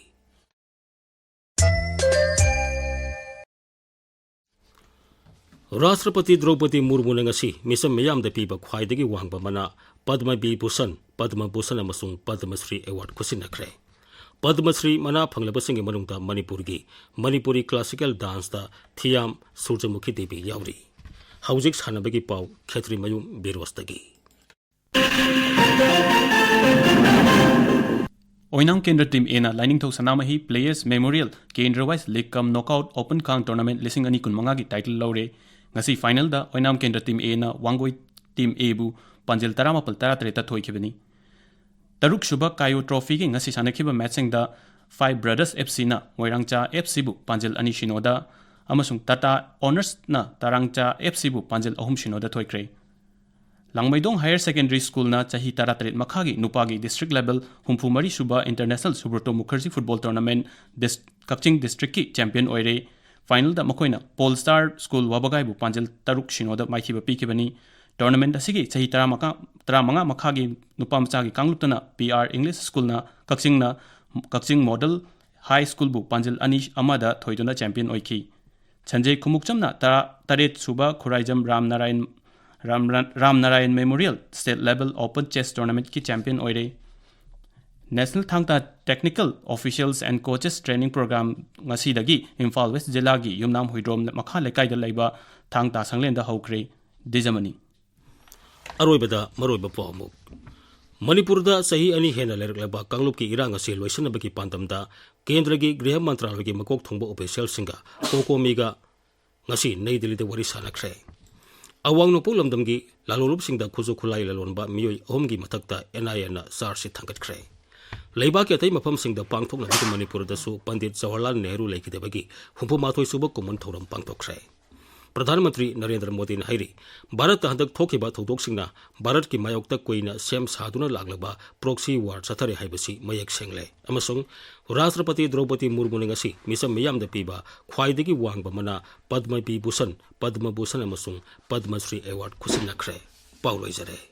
ꯔꯥꯁꯇ꯭ꯔꯄꯇꯤ ꯗ꯭ꯔꯧꯄꯗꯤ ꯃꯨꯔꯃꯨꯅ ꯉꯁꯤ ꯃꯤꯆꯝ ꯃꯤꯌꯥꯝꯗ ꯄꯤꯕ ꯈ꯭ꯋꯥꯏꯗꯒꯤ ꯋꯥꯡꯕ ꯃꯅꯥ ꯄꯗꯃ ꯕꯤꯚꯨꯁꯟ, ꯄꯗꯃ ꯚꯨꯁꯟ ꯑꯃꯁꯨꯡ ꯄꯗꯃ ꯁ꯭ꯔꯤ ꯑꯦꯋꯥꯔꯗ ꯈꯨꯠꯁꯤꯟꯅꯈ꯭ꯔꯦ꯫ ꯄꯗꯃ ꯁ꯭ꯔꯤ ꯃꯅꯥ ꯐꯪꯂꯕꯁꯤꯡꯒꯤ ꯃꯅꯨꯡꯗ ꯃꯅꯤꯄꯨꯔꯒꯤ ꯃꯅꯤꯄꯨꯔꯤ ꯀ꯭ꯂꯥꯁꯤꯀꯦꯜ ꯗꯥꯟꯁꯇ ꯊꯤꯌꯥꯝ ꯁꯨꯔꯖꯃꯨꯈꯤ ꯗꯦꯕꯤ ꯌꯥꯎꯔꯤ꯫ ꯍꯧꯖꯤꯛ ꯁꯥꯟꯅꯕꯒꯤ ꯄꯥꯎ ꯈꯦꯇ꯭ꯔꯤꯃꯌꯨꯝ ꯕꯤꯔꯣꯁꯇꯒꯤ꯫ ꯑꯣꯏꯅꯥꯝ ꯀꯦꯟꯗ꯭ꯔ ꯇꯤꯝ ꯑꯦꯅ ꯂꯥꯏꯅꯤꯡꯊꯧ ꯁꯅꯥꯃꯍꯤ ꯄ꯭ꯂꯦꯌꯔꯁ ꯃꯦꯃꯣꯔꯤꯌꯦꯜ ꯀꯦꯟꯗ꯭ꯔ ꯋꯥꯏꯁ ꯂꯤꯒ ꯀꯝ ꯅꯣꯛꯑꯥꯎꯠ ꯑꯣꯄꯟ ꯈꯥꯡ ꯇꯣꯔꯅꯥꯃꯦꯟꯠ ꯂꯤꯁꯤꯡ ꯑꯅꯤ ꯀꯨꯟꯃꯉꯥꯒꯤ ꯇꯥꯏꯇꯜ ꯂꯧꯔꯦ꯫ ꯉꯁꯤ ꯐꯥꯏꯅꯦꯜꯗ ꯑꯣꯏꯅꯥꯝ ꯀꯦꯟꯗ꯭ꯔ ꯇꯤꯝ ꯑꯦꯅ ꯋꯥꯡꯒꯣꯏ ꯇꯤꯝ ꯑꯦꯕꯨ ꯄꯥꯟꯖꯜ ꯇꯔꯥꯃꯥꯄꯜ ꯇꯔꯥꯇꯔꯦꯠꯇ ꯊꯣꯏꯈꯤꯕꯅꯤ꯫ ꯇꯔꯨꯛꯁꯨꯕ ꯀꯥꯏꯌꯣ ꯇ꯭ꯔꯣꯐꯤꯒꯤ ꯉꯁꯤ ꯁꯥꯟꯅꯈꯤꯕ ꯃꯦꯠꯁꯁꯤꯡꯗ ꯐꯥꯏꯚ ꯕ꯭ꯔꯗꯔꯁ ꯑꯦꯐ ꯁꯤꯅ ꯃꯣꯏꯔꯥꯡꯆꯥ ꯑꯦꯐ ꯁꯤꯕꯨ ꯄꯥꯟꯖꯜ ꯑꯅꯤ ꯁꯤꯅꯣꯗ ꯑꯃꯁꯨꯡ ꯇꯥꯇꯥ ꯑꯣꯅꯔꯁꯅ ꯇꯔꯥꯡꯆꯥ ꯑꯦꯐ ꯁꯤꯕꯨ ꯄꯥꯟꯖꯜ ꯑꯍꯨꯝ ꯁꯤꯅꯣꯗ ꯊꯣꯏꯈ꯭ꯔꯦ꯫ ꯂꯥꯡꯃꯩꯗꯣꯡ ꯍꯥꯌꯔ ꯁꯦꯀꯦꯟꯗꯔꯤ ꯁ꯭ꯀꯨꯜꯅ ꯆꯍꯤ ꯇꯔꯥꯇꯔꯦꯠ ꯃꯈꯥꯒꯤ ꯅꯨꯄꯥꯒꯤ ꯗꯤꯁꯇ꯭ꯔꯤꯛ ꯂꯦꯚꯦꯜ ꯍꯨꯝꯐꯨꯃꯔꯤ ꯁꯨꯕ international ꯁꯨꯕ꯭ꯔꯇꯣ Mukherjee football tournament this-, ꯀꯛꯆꯤꯡ ꯗꯤꯁꯇ꯭ꯔꯤꯛꯀꯤ ꯆꯦꯝꯄꯤꯌꯟ ꯑꯣꯏꯔꯦ꯫ ꯐꯥꯏꯅꯦꯜꯗ ꯃꯈꯣꯏꯅ ꯄꯣꯜ ꯁ꯭ꯇꯥꯔ ꯁ꯭ꯀꯨꯜ ꯋꯥꯕꯒꯥꯏꯕꯨ ꯄꯥꯟꯖꯜ ꯇꯔꯨꯛ ꯁꯤꯅꯣꯗ ꯃꯥꯏꯊꯤꯕ ꯄꯤꯈꯤꯕꯅꯤ꯫ ꯇꯣꯔꯅꯥꯃꯦꯟꯠ ꯑꯁꯤꯒꯤ ꯆꯍꯤ ꯇꯔꯥꯃꯉꯥ, ꯇꯔꯥꯃꯉꯥ ꯃꯈꯥꯒꯤ ꯅꯨꯄꯥ ꯃꯆꯥꯒꯤ ꯀꯥꯡꯂꯨꯞꯇꯅ ꯄꯤ ꯑꯥꯔ ꯏꯪꯂꯤꯁ ꯁ꯭ꯀꯨꯜꯅ ꯀꯛꯆꯤꯡꯅ, ꯀꯛꯆꯤꯡ ꯃꯣꯗꯦꯜ ꯍꯥꯏ ꯁ꯭ꯀꯨꯜꯕꯨ ꯄꯥꯟꯖꯜ ꯑꯅꯤ ꯑꯃꯗ ꯊꯣꯏꯗꯨꯅ ꯆꯦꯝꯄꯤꯌꯟ ꯑꯣꯏꯈꯤ꯫ ꯁꯟꯖꯦ ꯈꯨꯃꯨꯛꯆꯝꯅ ꯇꯔꯥ-, ꯇꯔꯦꯠ ꯁꯨꯕ ꯈꯨꯔꯥꯏꯖꯝ Ram Narayan, Ram, Ram Narayan memorial state level open chess ꯇꯣꯔꯅꯥꯃꯦꯟꯠꯀꯤ ꯆꯦꯝꯄꯤꯌꯟ ꯑꯣꯏꯔꯦ꯫ National Thang Ta Technical Officials and Coaches Training Program ꯉꯁꯤꯗꯒꯤ ꯏꯝꯐꯥꯜ ꯋꯦꯁ ꯖꯤꯂꯥꯒꯤ ꯌꯨꯝꯅꯥꯝ ꯍꯨꯏꯗ꯭ꯔꯣꯝ ꯃꯈꯥ ꯂꯩꯀꯥꯏꯗ ꯂꯩꯕ ꯊꯥꯡ ꯇꯥ ꯁꯪꯂꯦꯟꯗ ꯍꯧꯈ꯭ꯔꯦ꯫ ꯗꯤꯖꯃꯅꯤ꯫ ꯑꯔꯣꯏꯕꯗ ꯃꯔꯨꯑꯣꯏꯕ ꯄꯥꯎ ꯑꯃꯨꯛ꯫ ꯃꯅꯤꯄꯨꯔꯗ ꯆꯍꯤ ꯑꯅꯤ ꯍꯦꯟꯅ ꯂꯩꯔꯛꯂꯕ ꯀꯥꯡꯂꯨꯞꯀꯤ ꯏꯔꯥꯡ ꯑꯁꯤ ꯂꯣꯏꯁꯤꯟꯅꯕꯒꯤ ꯄꯥꯟꯗꯝꯗ ꯀꯦꯟꯗ꯭ꯔꯒꯤ ꯒ꯭ꯔꯤꯍ ꯃꯟꯇ꯭ꯔꯥꯂꯌꯒꯤ ꯃꯀꯣꯛ ꯊꯣꯡꯕ ꯑꯣꯐꯤꯁꯤꯌꯦꯜꯁꯤꯡꯒ ꯀꯣꯀꯣꯃꯤꯒ ꯉꯁꯤ ꯅꯩ ꯗꯤꯜꯂꯤꯗ ꯋꯥꯔꯤ ꯁꯥꯟꯅꯈ꯭ꯔꯦ꯫ ꯑꯋꯥꯡ ꯅꯣꯡꯄꯣꯛ ꯂꯝꯗꯝꯒꯤ ꯂꯥꯂꯣꯟꯂꯨꯞꯁꯤꯡꯗ ꯈꯨꯠꯁꯨ ꯈꯨꯠꯂꯥꯏ ꯂꯂꯣꯟꯕ ꯃꯤꯑꯣꯏ ꯑꯍꯨꯝꯒꯤ ꯃꯊꯛꯇ ꯑꯦꯟ ꯑꯥꯏ ꯑꯦꯅ ꯆꯥꯔꯖꯁꯤꯠ ꯊꯥꯡꯒꯠꯈ꯭ꯔꯦ꯫ ꯂꯩꯕꯥꯛꯀꯤ ꯑꯇꯩ ꯃꯐꯝꯁꯤꯡꯗ ꯄꯥꯡꯊꯣꯛꯅꯕꯒꯤ ꯃꯅꯤꯄꯨꯔꯗꯁꯨ ꯄꯟꯗꯤꯠ ꯖꯋꯥꯍꯔꯂꯥꯜ ꯅꯦꯍꯔꯨ ꯂꯩꯈꯤꯗꯕꯒꯤ ꯍꯨꯝꯐꯨ ꯃꯥꯊꯣꯏ ꯁꯨꯕ ꯀꯨꯝꯑꯣꯟ ꯊꯧꯔꯝ ꯄꯥꯡꯊꯣꯛꯈ꯭ꯔꯦ꯫ ꯄ꯭ꯔꯙꯥꯟ ꯃꯟꯇ꯭ꯔꯤ ꯅꯔꯦꯟꯗ꯭ꯔ ꯃꯣꯗꯤꯅ ꯍꯥꯏꯔꯤ, ꯚꯥꯔꯠꯇ ꯍꯟꯗꯛ ꯊꯣꯛꯈꯤꯕ ꯊꯧꯗꯣꯛꯁꯤꯡꯅ ꯚꯥꯔꯠꯀꯤ ꯃꯥꯌꯣꯛꯇ ꯀꯨꯏꯅ ꯁꯦꯝ ꯁꯥꯗꯨꯅ ꯂꯥꯛꯂꯕ proxy war ꯆꯠꯊꯔꯦ ꯍꯥꯏꯕꯁꯤ ꯃꯌꯦꯛ ꯁꯦꯡꯂꯦ ꯑꯃꯁꯨꯡ ꯔꯥꯁꯇ꯭ꯔꯄꯇꯤ ꯗ꯭ꯔꯧꯄꯗꯤ ꯃꯨꯔꯃꯨꯅ ꯉꯁꯤ ꯃꯤꯆꯝ ꯃꯤꯌꯥꯝꯗ ꯄꯤꯕ ꯈ꯭ꯋꯥꯏꯗꯒꯤ ꯋꯥꯡꯕ ꯃꯅꯥ ꯄꯗꯃ ꯕꯤꯚꯨꯁꯟ, ꯄꯗꯃ ꯚꯨꯁꯟ ꯑꯃꯁꯨꯡ ꯄꯗꯃ ꯁ꯭ꯔꯤ award ꯈꯨꯠꯁꯤꯟꯅꯈ꯭ꯔꯦ꯫ ꯄꯥꯎ ꯂꯣꯏꯖꯔꯦ꯫